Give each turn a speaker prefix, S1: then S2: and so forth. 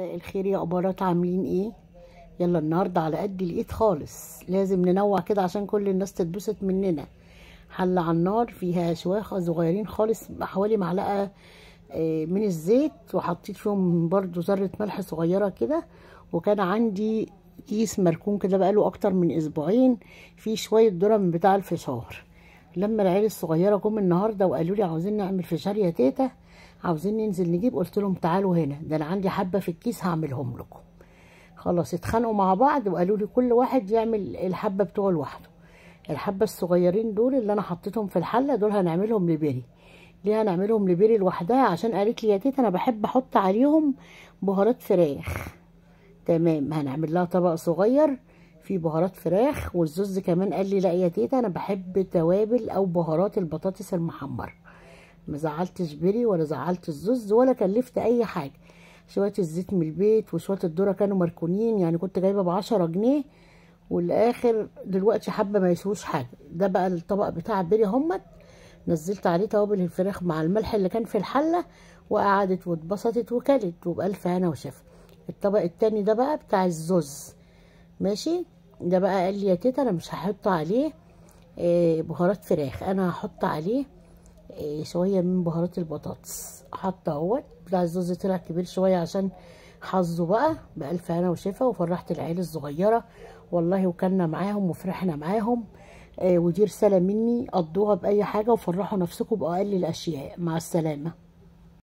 S1: مساء الخير يا أبارات، عاملين ايه؟ يلا النهارده على قد الايد خالص، لازم ننوع كده عشان كل الناس تتبسط مننا. حله على النار فيها شواخه صغيرين خالص، حوالي معلقه من الزيت، وحطيت فيهم برضو ذره ملح صغيرة كده. وكان عندي كيس مركون كده بقاله اكتر من اسبوعين فيه شوية ذره من بتاع الفشار. لما العيال الصغيرة جم النهارده وقالوا لي عاوزين نعمل فشار يا تيتا، عاوزين ننزل نجيب، قلت لهم تعالوا هنا، ده انا عندي حبه في الكيس هعملهم لكم. خلاص اتخانقوا مع بعض وقالوا لي كل واحد يعمل الحبة بتوعه لوحده. الحبة الصغيرين دول اللي انا حطيتهم في الحلة دول هنعملهم لبيري. ليه هنعملهم لبيري لوحدها؟ عشان قالت لي يا تيتا انا بحب احط عليهم بهارات فراخ. تمام، هنعمل لها طبق صغير فيه بهارات فراخ. والزوز كمان قال لي لا يا تيتا انا بحب توابل او بهارات البطاطس المحمره. ما زعلتش بيري ولا زعلت الزوز ولا كلفت اي حاجة. شوية الزيت من البيت وشوية الذرة كانوا مركونين، يعني كنت جايبه ب10 جنيه، والاخر دلوقتي حبه ما يسووش حاجة. ده بقى الطبق بتاع بيري همت، نزلت عليه توابل الفراخ مع الملح اللي كان في الحلة، وقعدت واتبسطت وكلت وبألف هنا وشفا. الطبق التاني ده بقى بتاع الزوز، ماشي. ده بقى قال لي يا تيتا انا مش هحط عليه بهارات فراخ، انا هحط عليه شوية من بهارات البطاطس. حاطه اهوت بتاع الزوز، طلع كبير شوية عشان حظه بقى. بألف هنا وشفا، وفرحت العيال الصغيرة والله، وكلنا معاهم وفرحنا معاهم. ودي رسالة مني، قضوها باي حاجة وفرحوا نفسكم باقل الاشياء. مع السلامة.